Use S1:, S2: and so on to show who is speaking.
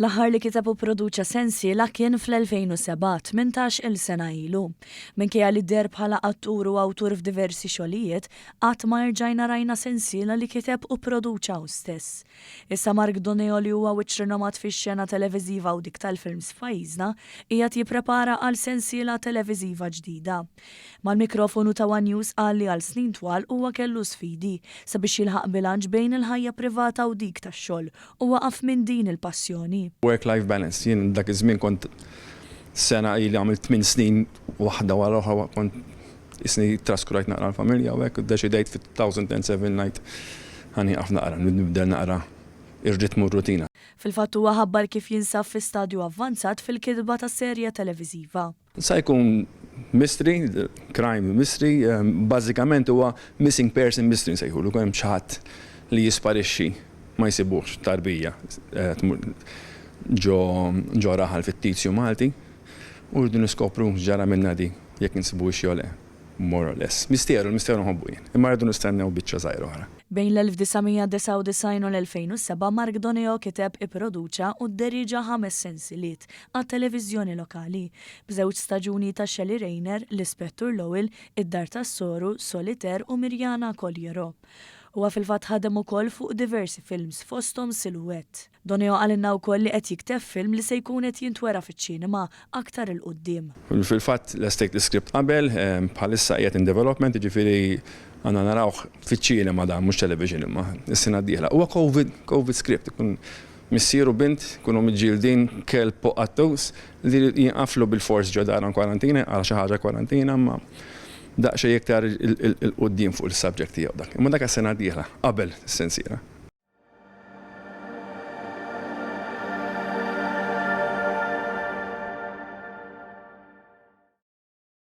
S1: L-aħħar li kiteb u pproduċa sensiela kien fl-2007, 18-il sena ilu. Minkejja li deher bħala attur u awtur f'diversi xogħlijiet, qatt ma erġajna rajna sensiela li kiteb u pproduċa hu stess. Issa Mark Doneo li huwa wiċċ rinomat fix-xena televiżiva u dik tal-films f'pajjiżna, qiegħed jipprepara għal sensiela televiżiva ġdida. Mal-mikrofonu ta' one News qal li għal snin twal huwa kellu sfidi sabiex jilħaq bilanċ bejn il-ħajja privata u dik tax-xogħol u waqaf minn din il-passjoni.
S2: Work life balance, jien dak iż-żmien kont sena ili għamilt tminn snin waħda wara l-oħra kont qisni traskurajt naqra l-familja u hekk u ddeċidejt fit-2007 ngħid ħa nieqaf naqra, nibdel naqra ir-ritmu u r-rutina.
S1: Fil-fatt huwa ħabbar kif jinsab fi stadju avvanzat fil-kitba ta' serje televiżiva.
S2: Sa jkun mystery, crime mystery, bażikament huwa missing person mystery nsejħulu, jkun hemm xi ħadd li jisparixxi ma jsibuhx, tarbija tmur ġo ġo raħal fittizju Malti u rridu niskopru x'ġara minnha di jekk insibuhiex jew le. More or less. Misteru, il-misteru nħobbu jien. Imma rridu nistennew biċċa żgħira oħra.
S1: Bejn l-1999 u l-2007 Mark Doneo kiteb, ipproduċa u dderieġa ħames sensiliet għat-televiżjoni lokali, b'żewġ staġuni ta' Shelley Rayner, L-Ispettur Lowell, Id-Dar tas-Soru, Solitaire u Mirjana Cogliero. Huwa fil-fatt ħadem ukoll fuq diversi films fosthom Silhouette. Doneo qalilna wkoll li qed jikteb film li se jkun qed jintwera fiċ-ċinema aktar 'il quddiem.
S2: Fil-fatt lestejt l-iskript qabel, bħalissa qiegħed in development, jiġifieri għandna narawh fiċ-ċinema dan mhux television imma s-sena d-dieħla. Huwa Covid, Covid script, ikun missier u bint ikunu miġġieldin kelb u qattus li jinqaflu bilfors ġo darhom kwarantina, għal xi ħaġa kwarantina imma daqsxejn iktar 'il quddiem fuq is-subject tiegħu dak. Imma dak għas-sena d-dieħla, qabel is-sensiela.